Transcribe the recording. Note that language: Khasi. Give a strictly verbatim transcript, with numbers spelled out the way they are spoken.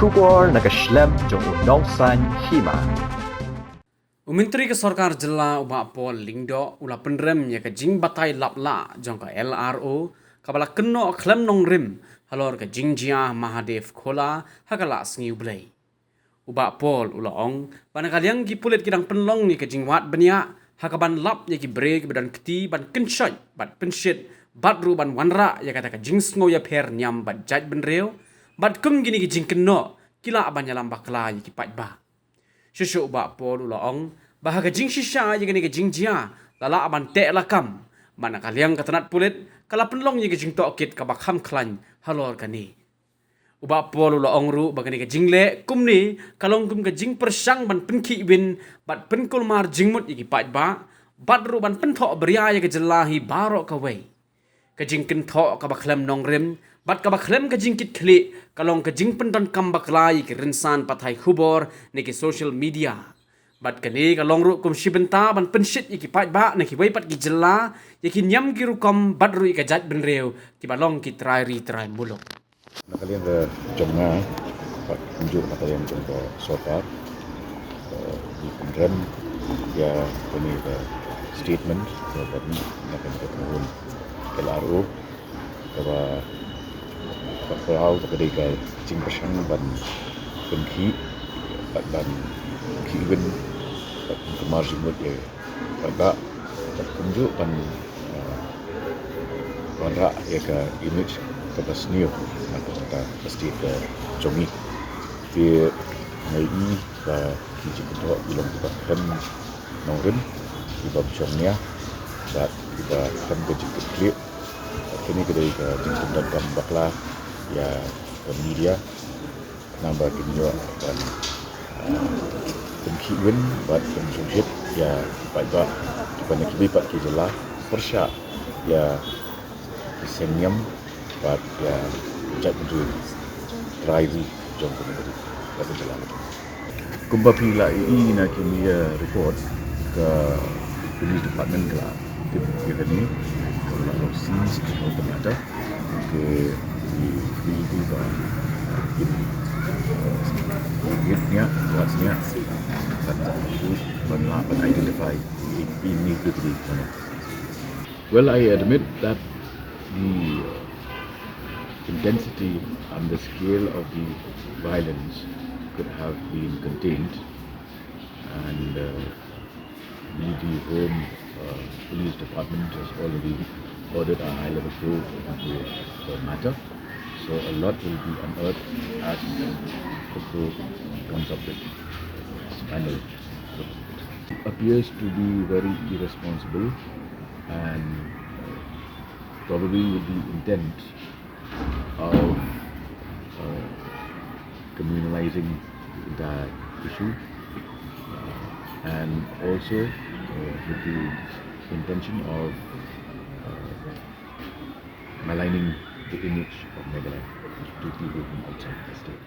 Khubor na ka shlem jong u nongsan hima. U Myntri ka Sorkar Jylla u Bah Paul Lyngdoh u la pynrem ïa ka jingbatai lap lah jong ka L R O kaba la kynnoh khlem nongrim halor ka jingjia Mahadev Khola ha ka Lahsngi U Blei. U Bah Paul u la ong ba na ka liang ki pulit ki dang pynlong ïa ka jingwad bniah ha kaban lap ïa ki briew kiba don kti ban kynshoit bad pynshit bad ruh ban wanrah ïa kata ka jingsngew ïapher niam bad jaitbynriew bad kum kine ki jingkynnoh ki lah ban ïalam bakla ïa ki paidbah. Shuh shuh u Bah Paul u la ong ba ha ka jingshisha ïa kane ka jingjia la lah ban teh lakam, bad na ka liang ka tnat pulit ka la pynlong ïa ka jingtohkit kaba kham khlaiñ halor kane. U Bah Paul u la ong ruh ba kane ka jingleh kumne ka long kum ka jingpyrshang ban pynkhih win bad pynkulmar jingmut ïa ki paidbah bad ruh ban pynthoh bria ïa ka jylla hi baroh kawei. Ka jingkynthoh kaba khlem nongrim bad kaba khlem ka jingkitkhlieh ka long ka jingpyndonkam bakla ïa ki rynsan pathai khubor ne ki social media. Bad kane ka long ruh kum shi bynta ban pynshit ïa ki paidbah na kiwei pat ki jylla ïa ki niam ki rukom bad ruh ïa ka jaitbynriew kiba long ki trai ri trai muluk. Na ka liang ka jong nga, bad kumjuh na ka liang jong ka sorkar, eh, ngi pynrem ïa kane ka statement kaba mih na kane ka tnga L R O kaba, kaba khraw ba ka dei ka jingpyrshang ban pynkhih bad ban khih win bad pynkulmar jingmut ïa paidbah bad kumjuh ban, eh, wanrah ïa ka image kaba sniew na ka bynta ka state ka jong ngi. Te nga ïohi ba ki jingkynthoh ki long kiba khlem nongrim, kiba bishong nia bad kiba khlem ka jingkitkhlieh. Bad kane ka dei ka jingpyndonkam bakla ïa ka media. Namar ba kin ïoh ban, ah, pynkhih win bad pynshongshit ïa ki paidbah kiba na kiwei pat ki jylla pyrshah ïa ki seng niam bad ïa ki jaitbynriew trai ri jong ka ri bad ka jylla. Kumba phi la ïohi na kine ki report, ka police department ka la tip ïa kane, ka la long scenes of the matter. Te ngi ïohi ba, uh, kin, uh, ngeit nia, wad nia, ban, ban identify ïa ki, ïa ki, ïa ki. Well, I admit that the, uh, intensity and the scale of the violence could have been contained, and, uh, the Home, uh, Police Department has already ordered a high-level probe into the matter. So a lot will be unearthed as the probe comes up with its final report. It appears to be very irresponsible and, uh, probably with the intent of, uh, communalizing the entire issue, uh, and also, uh, with the intention of, uh, maligning the image of Meghalaya to people from outside the state.